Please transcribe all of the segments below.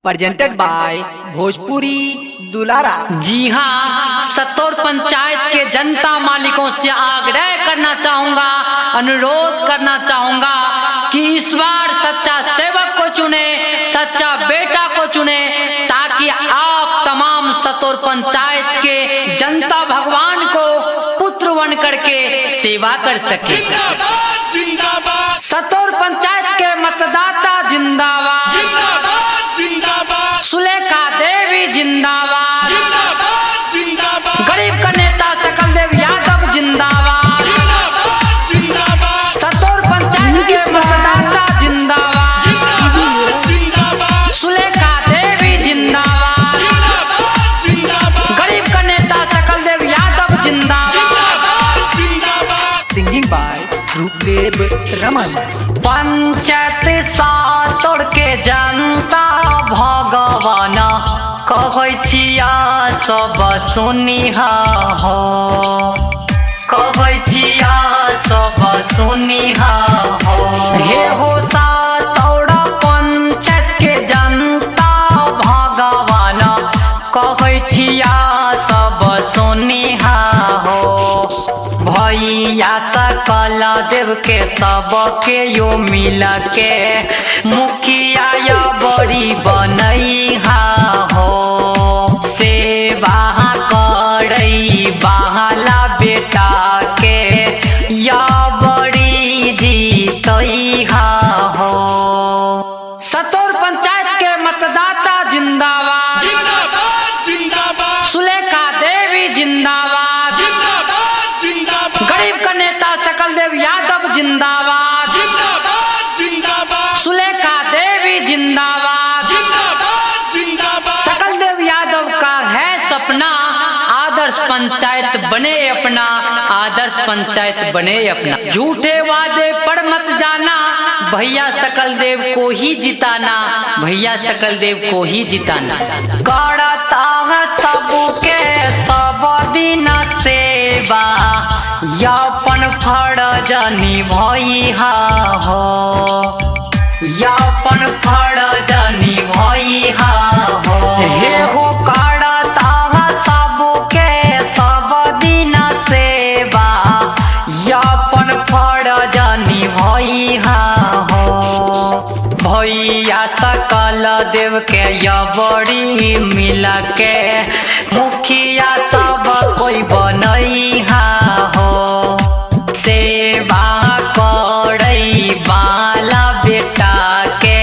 Presented by Bhojpuri दुलारा। जी हाँ, सतौर पंचायत के जनता मालिकों से आग्रह करना चाहूंगा, अनुरोध करना चाहूंगा कि इस बार सच्चा सेवक को चुने, सच्चा बेटा को चुने, ताकि आप तमाम सतौर पंचायत के जनता भगवान को पुत्र बन करके सेवा कर सके। जिंदाबाद जिंदाबाद। सतौर पंचायत के मतदाता जिंदाबाद। जिंदाबाद जिंदाबाद। सुलेखा देवी जिंदाबाद। जिंदाबाद जिंदाबाद। गरीब का नेता सकलदेव यादव जिंदाबाद। जिंदाबाद जिंदाबाद। सतौर पंचायत के मतदाता जिंदाबाद। जिंदाबाद जिंदाबाद। सुलेखा देवी जिंदाबाद। जिंदाबाद जिंदाबाद। गरीब का नेता सकलदेव यादव जिंदाबाद। जिंदाबाद जिंदाबाद। Singing by Rupdev Raman. पंचायत सातोर के जनता भगवान कहै छिया सब सुनिहा हो, कहै छिया सब सुनिहा हो। हे हो सातोर पंचायत के जनता भगवान कहै छिया सब सुनिहा हो। भैया सकल देव के सबके यो मिल के मुखिया या बड़ी बनैहा हो। सेवा करई बहाला बेटा के या बड़ी जीतैहा हो। सतौर पंचायत के मतदाता जिंदाबाद। जिंदाबाद जिंदाबाद। सुलेखा देवी जिंदाबाद। जिंदाबाद जिंदाबाद। गरीब का नेता सकलदेव यादव जिंदाबाद। जिंदाबाद जिंदाबाद। सुलेखा देवी जिंदाबाद। जिंदाबाद जिंदाबाद। सकलदेव यादव का है सपना, आदर्श पंचायत बने अपना, आदर्श पंचायत बने अपना। झूठे वादे पर मत जाना, भैया सकलदेव को ही जिताना, भैया सकलदेव को ही जिताना। करता है सबके सब दिन सेवा, यापन फर्ज निभैहा हो, यापन फर्ज निभैहा हो। हे हो करता सबके सब दिन सेवा, यापन फर्ज निभैहा हो। भैया सकल देव के यबड़ी मिल के मुखिया सब कोई बनैहा हो। सेवा करई बाला बेटा के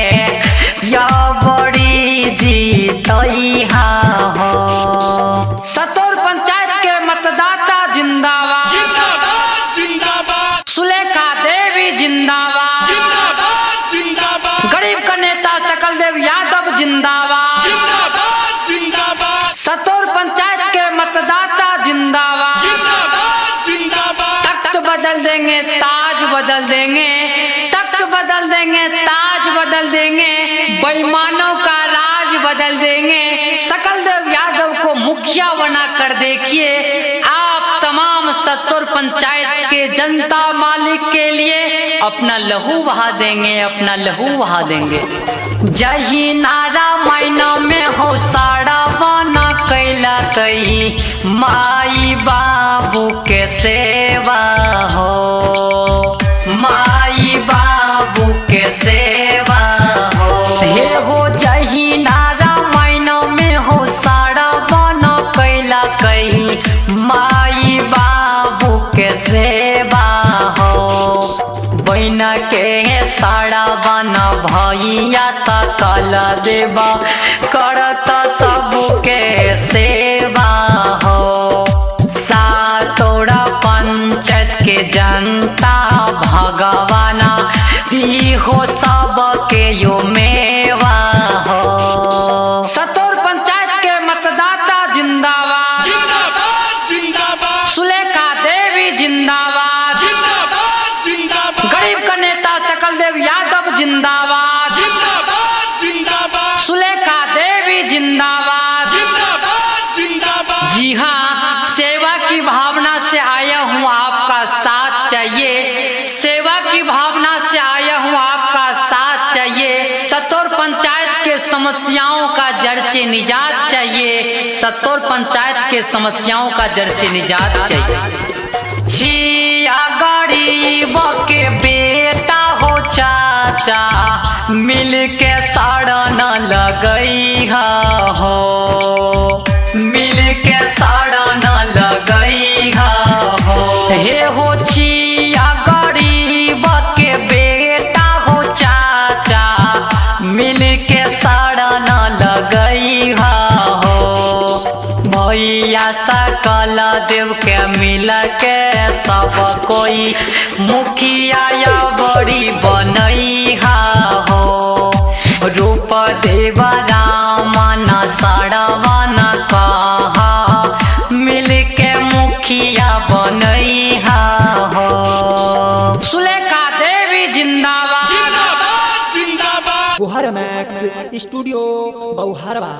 या बड़ी जीतैहा हो। सतौर पंचायत के मतदाता जिंदाबाद। जिंदाबाद जिंदाबाद। सुलेखा देवी जिंदाबाद। जिंदाबाद जिंदाबाद। गरीब का नेता सकलदेव यादव जिंदाबाद। जिंदाबाद जिंदाबाद। सतौर पंचायत के मतदाता जिंदाबाद। जिंदाबाद जिंदाबाद। तख्त बदल देंगे ताज बदल देंगे, तख्त बदल देंगे ताज बदल देंगे, बेईमानों का राज बदल देंगे। सकलदेव यादव को मुखिया बना कर देखिए आप तमाम सतौर पंचायत के जनता मालिक के लिए अपना लहू बहा देंगे, अपना लहू बहा देंगे। जही नारा महीना में हो सारा बना कैला कई माई बाबू के सेवा हो, माई बाबू के सेवा हो। हे हो जही नारा महीना में हो सारा बना कैला कई माई बाबू के सेवा हो। बहना के सारा बना भैया सकल देवा करत सबके सेवा हो। सातोड़ा पंचायत के जनता भगवाना हो सबके यो मेवा हो। सतौर पंचायत के मतदाता जिंदाबाद। जिंदाबाद जिंदाबाद। सुलेखा देवी जिंदाबाद। जिंदाबाद जिंदाबाद। गरीब का नेता सकलदेव यादव जिंदाबाद। जिंदाबाद जिंदाबाद। सुलेखा देवी जिंदाबाद। जिंदाबाद जिंदाबाद। जी हाँ, सेवा की भावना से आया हूँ, आपका साथ चाहिए। सेवा की भावना से आया हूँ, आपका साथ समस्याओं का जड़ से निजात चाहिए, सत्तौर पंचायत के समस्याओं का जड़ से निजात चाहिए। छिया गरीब के बेटा हो चाचा, मिल के सड़न लगई हो, मिल के सड़न लगई हो। हे हो छिया गरीब के बेटा हो चाचा, मिल के सड़न लगई हो। भैया सकल देव के मिल के सब कोई मुखिया या बड़ी बनई हो। रूप देव राम न सड़वन कहा, मिल के मुखिया बनई हो। सुलेखा देवी जिंदाबाद। जिंदाबाद जिंदाबाद। गुहर मैक्स स्टूडियो बहुहरवा।